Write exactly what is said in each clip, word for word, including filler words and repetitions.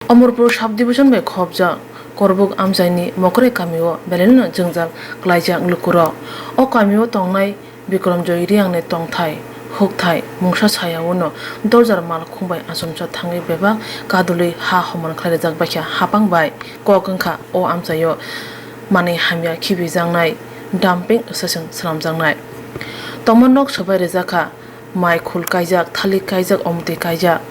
Omorpur sub-division bai khopjak Korbuk amchaini Mokrai kamio belaino jwngjal klaijak lukurok. O kamio tongnai Bikramjoy Reangni tongthai, hukthai, mungsa sayaono dorjar malkhung bai achomsa thangwi bebak kadulwi ha homan khlai rijak baikha. Hapang bai kok wngkha o amchaio manwi hamya khibijaknai, dumping station swnamjaknai. Tongma nok swbai rijakha, mai khul kaijak, thalik kaijak, omtwi kaijak,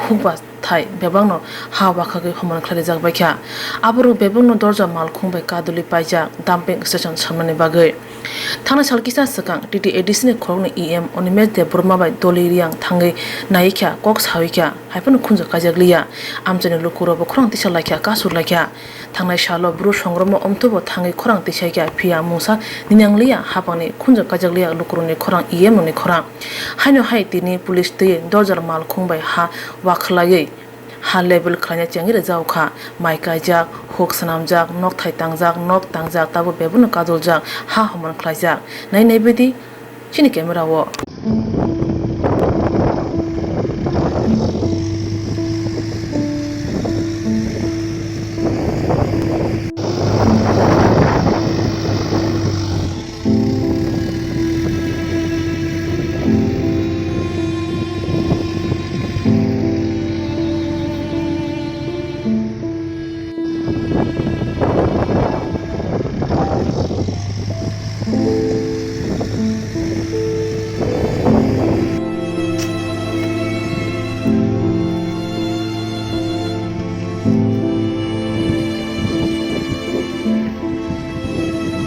hukba thai bebakno ha wakhagwi homan khlai rijak baikha. Aborok bebakno dorja malkhung bai kadulwi paijak, dumping station swnamnani bagwi. Thangnai sal kisa swkang T T A D C ni khoroknwi E M Animesh Debbarma bai Doloi Reang thangwi naikha, kok sawi kha, hai phano khunju kaijak liya. Amchaini lukurokbo khorang tisa laikha, kasur laikha. Thangnai salo bru songrokno omthubo thangwi khorang tisaikha, phiya mungsa ninang liya, hapangni khunju kaijak liya lukurokni khorang, E M rokni khorang. Haino hai tini police twi dorjar malkhung bai ha wakhwlaiwi ha level khlaina chengwi rwjak kha. Mai kaijak, huk swnamjak, nok thai tangjak, nok tangjak, tabuk bebakno kaduljak, ha homan khlaijak. Nai nai bidi chini camera o.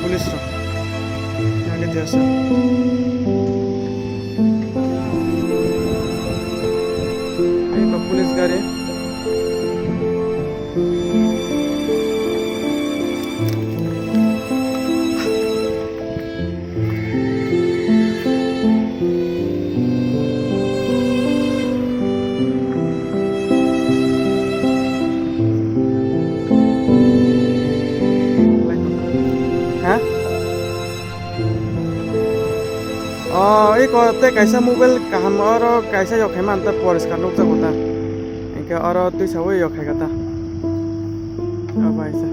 Police rok. Yang ke jasa. Ini police gari. Ha? O, iko tei kaisa mobile kaham oro kaisa yokhai man ta poriskar nukjago ta. Hinkhe oro twisaui yokhai kha ta. O bai sa.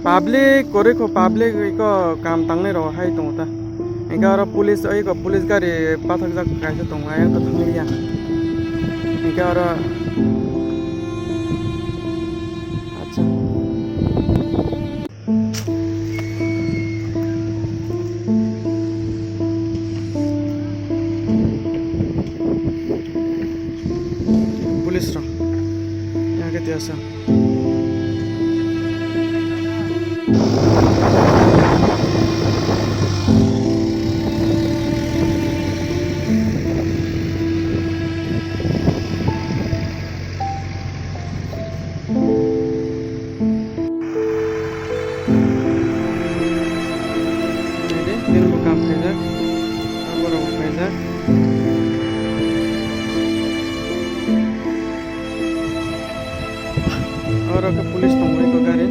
Public kwrwi kho, public iko kam tangnai rok hai tongo ta. Hinkhe oro police, iko police gari pathakjak kaisa tongo, ayang to thanglia. Hinkhe oro, acha. Police rok, yang ke tiasa. Naidi, bini bwkang phaijak, abo rok phaijak. Oro khe police tongo eko gari.